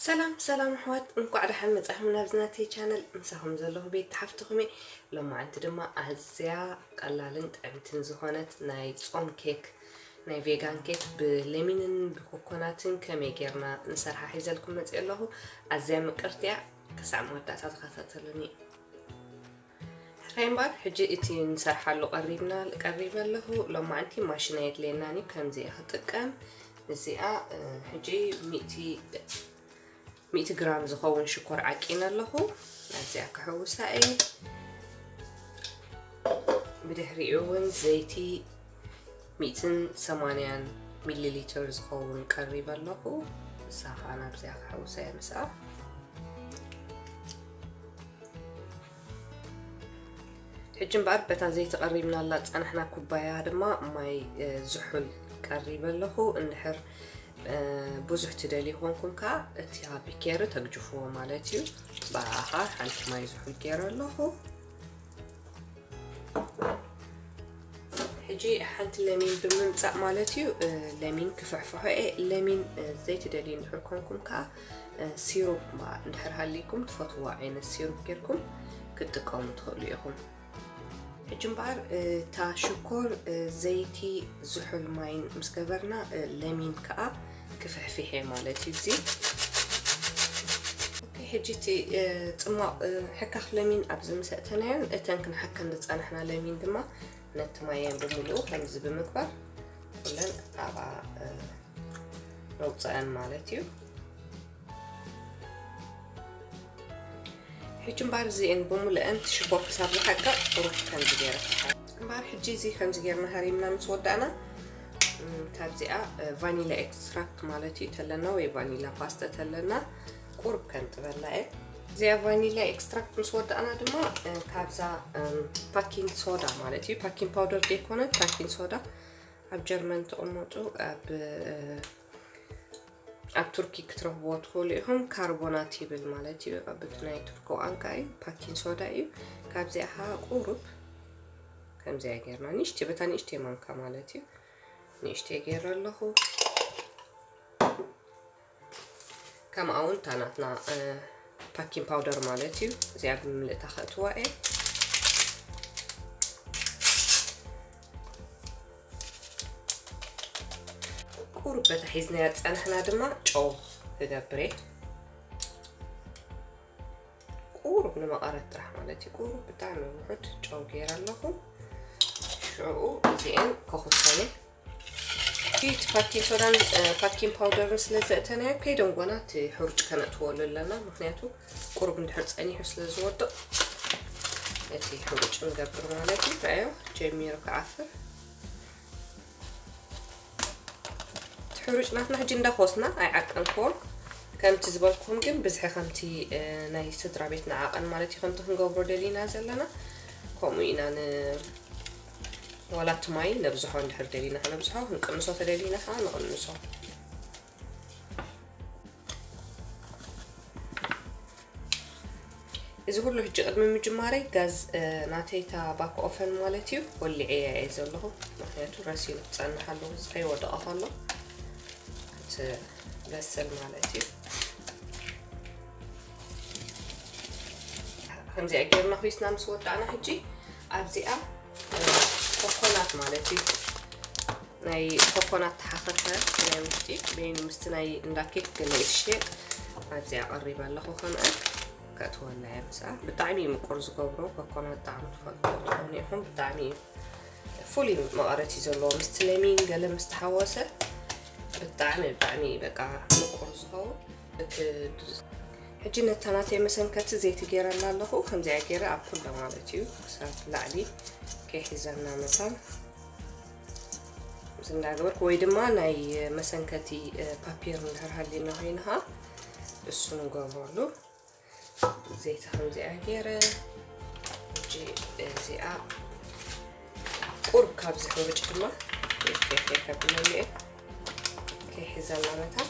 ሰላም ሰላም ኣሕዋት፣ እንኳዕ ደሓን መጻኹም ናብዚ ናተይ ቻነል። ምሳኹም ዘለኹ ቤት ሓፍትኹም እየ። ሎማዓንቲ ድማ ኣዝያ ቀላልን ጥዕምትን ዝኾነት ናይ ጾም ኬክ፣ ናይ ቬጋን ኬክ ብለሚንን ብኮኮናትን ከመይ ጌርና ንሰርሓ ሒዘልኩም መጽእ ኣለኹ። ኣዝያ ምቅርቲ እያ። ክሳዕ መወዳእታ ተኸታተሉኒ። ሕራይ እምበር፣ ሕጂ እቲ ንሰርሓሉ ቀሪብና፣ ቀሪበ ኣለኹ። ሎማዓንቲ ማሽን ኣየድልየናን እዩ፣ ከምዚ እየ ክጥቀም። እዚኣ፣ እ፣ ሕጂ ሚእቲ፣ ሚእቲ ግራም ዝኸውን ሽኮር ዓቂነ ኣለኹ። ናብዚኣ ክሕውሳ እየ። ብድሕሪኡ እውን ዘይቲ ሚእትን ሰማንያን ሚሊ ሊትር ዝኸውን ቀሪበ ኣለኹ። እሳ ኸዓ ናብዚኣ ክሕውሳ እየ ምስኣ። ሕጂ እምበኣር በታ ዘይቲ ቀሪብናላ ዝጸናሕና ኩባያ ድማ ማይ፣ እ፣ ዝሑል ቀሪበ ኣለኹ። እንድሕር፣ እ፣ ብዙሕ ትደልዩ ኮንኩም ከኣ እቲ ቢኬሪ ተግጅፍዎ ማለት እዩ። ብኣኻ ሓንቲ ማይ ዝሑል ገይረ ኣለኹ። ሕጂ ሓንቲ ለሚን ብምምጻእ ማለት እዩ። እ፣ ለሚን ክፍሕፍሖ እየ። ለሚን፣ እ፣ ዘይትደልዩ እንድሕር ኮንኩም ከኣ፣ እ፣ ሲሩፕ ማ-፣ እንድሕር ሃልይኩም ትፈትዎ ዓይነት ሲሩፕ ጌርኩም ክትጥቀሙ ትኽእሉ ኢኹም። ሕጂ እምበኣር፣ እ፣ እታ ሽኮር፣ እ፣ ዘይቲ፣ ዝሑል ማይን ምስ ገበርና፣ እ፣ ለሚን ከኣ ክፍሕፍሕ እየ ማለት እዩ። እዚ ኦኬ፣ ሕጂ እቲ፣ እ፣ ጽማቕ፣ እ፣ ሕካኽ ለሚን ኣብዚ ምስ ኣእተናዮን እተን ክንሓከን ዝጸናሕና ለሚን ድማ ነቲ ማየን ብምሉኡ ከምዚ ብምግባር ኩለን ኣብኣ፣ እ፣ ነውፅአን ማለት እዩ። ሕጂ እምበኣር እዚአን ብምሉአን እቲ ሽኮር ክሳብ ዝሓቅቕ ቁሩብ ከምዚ ገይረ ክሓ-፣ እምበኣር ሕጂ እዚ ከምዚ ገይርና ሃሪምና ምስ ወዳእና፣ እም፣ ካብዚኣ፣ እ፣ ቫኒላ ኤክስትራክት ማለት እዩ ተለና ወይ ቫኒላ ፓስተ ተለና ቁሩብ ከንጥበላ እየ። እዚኣ ቫኒላ ኤክስትራክት ምስ ወዳእና ድማ፣ እ፣ ካብዛ፣ እም፣ ፓኪንግ ሶዳ ማለት እዩ፣ ፓኪንግ ፓውደር ዘይኮነ ፓኪንግ ሶዳ፣ ኣብ ጀርመን ትቕመጡ፣ ኣብ፣ እ፣ ኣብ ቱርኪ ክትረኽብዎ ትኽእሉ ኢኹም። ካርቦናት ይብል ማለት እዩ፣ ኣብ እቲ ናይ ቱርኪ ቋንቋ እዩ፣ ፓኪንግ ሶዳ እዩ። ካብዚኣ ኸዓ ቁሩብ ከምዚኣ ጌርና ንእሽተይ፣ በታ ንእሽተይ ማንካ ማለት እዩ፣ ንእሽተይ ገይረ ኣለኹ። ከምኣ እውን እታ ናትና፣ እ፣ ፓኪንግ ፓውደር ማለት እዩ። እዚኣ ብምልእታ ከእትዋ እየ። ቁሩብ በታ ሒዝናያ ዝጸናሕና ድማ ጨው ክገብር እየ። ቁሩብ ንመቐረት ጥራሕ ማለት እዩ። ቁሩብ ብጣዕሚ ውሑድ ጨው ገይረ ኣለኹ። ሽዑ እዚአን ከኹሰን እየ። እቲ ፓኪንግ ሶዳን፣ እ፣ ፓኪንግ ፓውደርን ስለ ዘእተናዮ ከይደንጎና እቲ ሕሩጭ ከነእትወሉ ኣለና። ምኽንያቱ ቁሩብ እንድሕር ጸኒሑ ስለ ዝወድቕ እቲ ሕሩጭ ንገብር ማለት እዩ። ራእዮ ጀሚሩ ክዓፍር። እቲ ሕሩጭ ናትና ሕጂ እንዳኾስና ኣይዓቀንክዎን። ከምቲ ዝበልኩም ግን ብዝሒ ከምቲ፣ እ፣ ናይ ስድራ ቤትና ዓቐን ማለት እዩ። ከምቲ ክንገብሮ ደሊና ዘለና ከምኡ ኢና ን-፣ ዋላ እቲ ማይ ነብዝሖ፣ እንድሕር ደሊና ከነብዝሖ፣ ክንቅንሶ ተደሊና ከዓ ንቕንሶ። እዚ ኩሉ ሕጂ ቅድሚ ምጅማረይ ጋዝ፣ እ፣ ናተይ እታ ባክ ኦፈን ማለት እዩ ወሊዐያ እየ ዘለኹ። ምኽንያቱ ረሲኑ ክጸንሕ ኣለዎ፣ እዚ ከይወደቐ ከሎ ክትበስል ማለት እዩ። ከምዚኣ ጌርና ኹስና ምስ ወዳእና ሕጂ ኣብዚኣ፣ እ፣ ኮኮናት ማለት እዩ። ናይ ኮኮናት ተሓኸተ ናይ ውሽጢ በይኑ ምስቲ ናይ እንዳ ኬክ ገለ እዩ ዝሽየጥ። ኣብዚኣ ቀሪበ ኣለኹ። ከምኣ ከእትወላ እየ ምስኣ። ብጣዕሚ እዩ ምቁር ዝገብሮ ኮኮናት ጣዕሚ ትፈልጡ ትኾኑ ኢኹም። ብጣዕሚ እዩ ፍሉይ መቐረት እዩ ዘለዎ። ምስቲ ለሚን ገለ ምስ ተሓወሰ ብጣዕሚ፣ ብጣዕሚ በቃ ምቁር ዝኸውን። እቲ ሕጂ ነታ ናተይ መሰንከቲ ዘይቲ ገይረላ ኣለኹ። ከምዚኣ ገይረ ኣብ ኩለ ማለት እዩ ክሳብ ላዕሊ ከይሒዘና መታን እዚ እንዳገበርኩ፣ ወይ ድማ ናይ መሰንከቲ፣ እ፣ ፓፒር እንድሕር ሃልዩና ኮይኑ ኸዓ እሱ ንገብረሉ። ዘይቲ ከምዚኣ ገይረ፣ ሕጂ እዚኣ ቁሩብ ካብዚ ሕሩጭ ድማ ንእሽተይ ከይከብለኒ እየ። ከይሕዘና መታን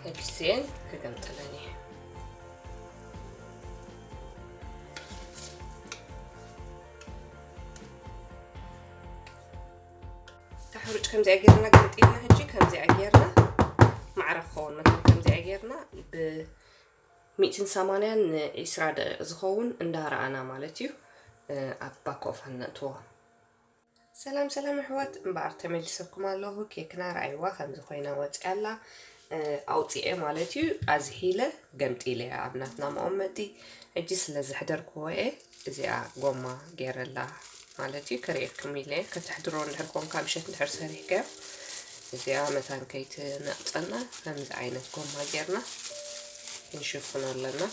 ሕጂ እዚአን ክገምጥለን እየ። እታ ሕሩጭ ከምዚኣ ጌርና ገምጢልና ሕጂ ከምዚኣ ጌርና ማዕረ ክኸውን መታን ከምዚኣ ጌርና ብ ሚእትን ሰማንያን ንዒስራ ደቂቕ ዝኸውን እንዳረኣና ማለት እዩ። ኣብ ባክ ኦፈን ነእትዎ። ሰላም ሰላም ኣሕዋት፣ እምበኣር ተመሊሰኩም ኣለኹ። ኬክና ረኣይዋ ከምዚ ኮይና ወፂኣ ኣላ። ኣውፅኤ ማለት እዩ። ኣዝሂለ ገምጢለ ኣብ ናትና መቐመጢ። ሕጂ ስለ ዘሕደርክዎ እየ እዚኣ ጎማ ገይረላ ማለት እዩ። ከርእየኩም ኢለ ከተሕድሮ እንድሕር ኮንካ ምሸት እንድሕር ሰሪሕካዮ እዚኣ መታን ከይትነቕፀና ከምዚ ዓይነት ጎማ ጌርና ክንሽፍኖ ኣለና።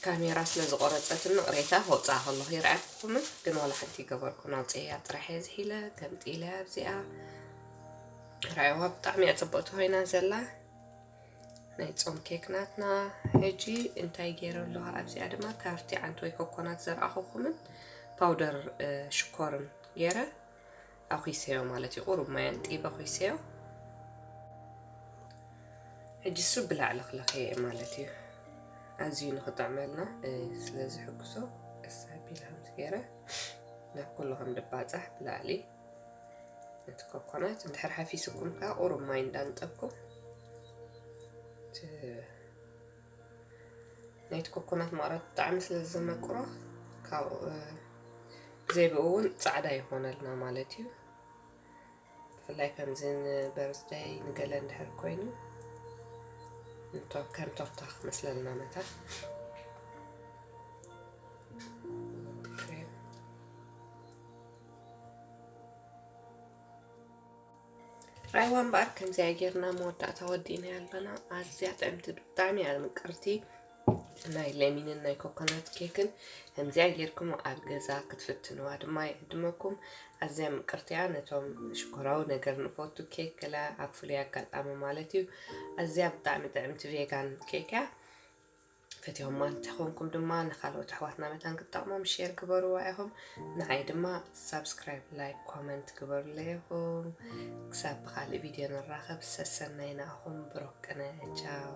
ካሜራ ስለ ዝቆረፀትን ቅሬታ ከውፅኣ ከለኹ ይረኣየኩምን፣ ግን ዋላ ሓንቲ ይገበርኩን። ኣውፅኤያ ጥራሕ እየ ዝሒለ፣ ገምጢለ ኣብዚኣ። ራእይዋ ብጣዕሚ እያ ፅብቕቲ ኮይና ዘላ። ናይ ጾም ኬክ ናትና። ሕጂ እንታይ ገይረ ኣለኹ ኣብዚኣ ድማ ካብቲ ዓንት ወይ ኮኮናት ዘርኣኹኩምን ፓውደር ሽኮርን ገይረ ኣኹይሰዮ ማለት እዩ። ቁሩብ ማይ ኣንጢበ ኣኹይሰዮ። ሕጂ እሱ ብላዕ ለኽለኽ እየ ማለት እዩ። ኣዝዩ ንኽጥዕመልና ስለ ዝሕግዞ ቀስ ኣቢለ ከምዚ ገይረ ናብ ኩሉ ከም ድባጻሕ ብላዕሊ እቲ ኮኮናት እንድሕር ሓፊስኩም ከኣ ቁሩብ ማይ እንዳንጠብኩም እቲ ናይቲ ኮኮናት መቐረት ብጣዕሚ ስለ ዘመቅሮ ካብኡ ብዘይ ብኡ እውን ጻዕዳ ይኾነልና ማለት እዩ። ብፍላይ ከምዚ ንበርዝደይ ንገለ እንድሕር ኮይኑ ከም ቶርታ ክመስለልና መታ ራይዋ እምበኣር ከምዚኣ ጌርና መወዳእታ ወዲእና ኣለና። ኣዝያ ጥዕምቲ ብጣዕሚ እያ ምቅርቲ። ናይ ለሚንን ናይ ኮኮናት ኬክን ከምዚኣ ጌርኩም ኣብ ገዛ ክትፍትንዋ ድማ ይዕድመኩም። ኣዝያ ምቅርቲ እያ። ነቶም ሽኮራዊ ነገር ንፈቱ ኬክ ገለ ኣብ ፍሉይ ኣጋጣሚ ማለት እዩ። ኣዝያ ብጣዕሚ ጥዕምቲ ቬጋን ኬክ እያ። ፈትዮማ እንተኾንኩም ድማ ንኻልኦት ኣሕዋትና መታን ክትጠቕሞም ሼር ግበርዋ ኢኹም። ንዓይ ድማ ሳብስክራይብ፣ ላይክ፣ ኮመንት ግበሩለይ ኢኹም። ክሳብ ብኻልእ ቪድዮ ንራኸብ። ሰሰናይ ንኣኹም። ብሩክ ቅነ። ቻው።